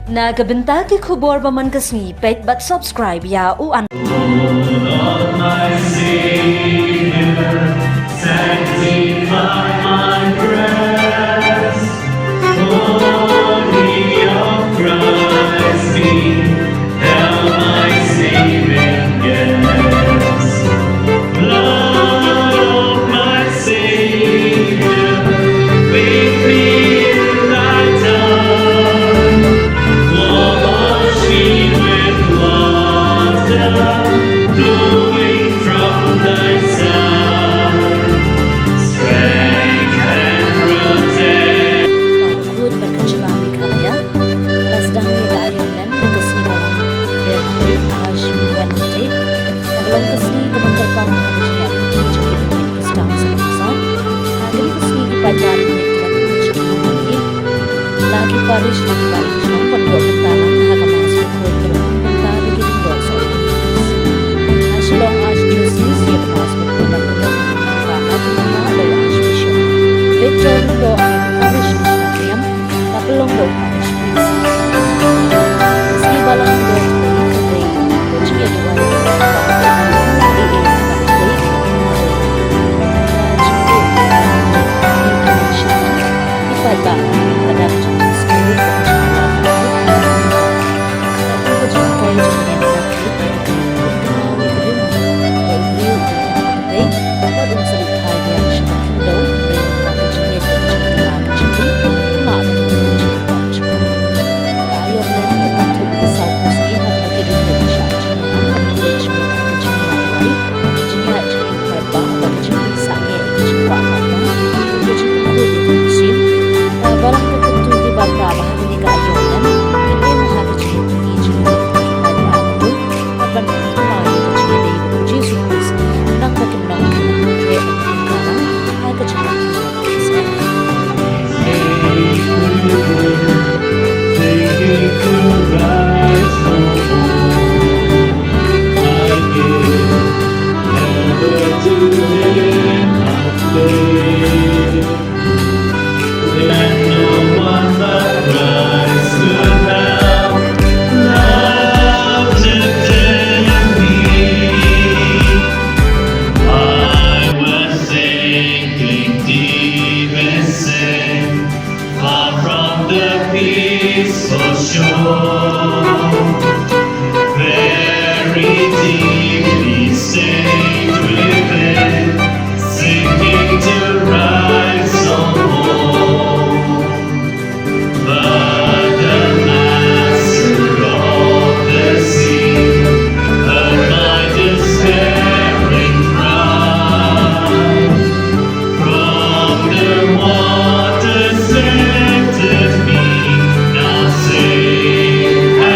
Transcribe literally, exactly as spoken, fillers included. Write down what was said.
Na ka bynta ki khubor ba man ka sngi, peit bad subscribe ïa u an. Khuid bad ka jylla Meghalaya la sdang ïa ka aïom lem ha ka sngi Balang, Wednesday. Ka long ka sngi kaba kyrpang ha ka jingïaid lynti jong ki nongmihkhmat Khristan. Ha kane ka sngi ki paidbah ki nongmihkhmat ki la khuid sha ki nongmihkhmat, la ki parish, la ki parish ban ïoh bynta lang ha ka Mass bakhuid kaba pynbynta da ki lyngdoh Saint Francis. Ha Shillong Archdiocese ïa ka Mass bakhuid la pynlong ha ka Archbishop Victor Lyngdoh, ha ka parish National Niam la pynlong da u parish priest. Ka sngi Balang Wednesday ka dei ka jingïaduwai Far from the peaceful shore, very deeply stained within, sinking to rise no more. But the master of the sea heard my despairing cry. From the waters lifted me, now safe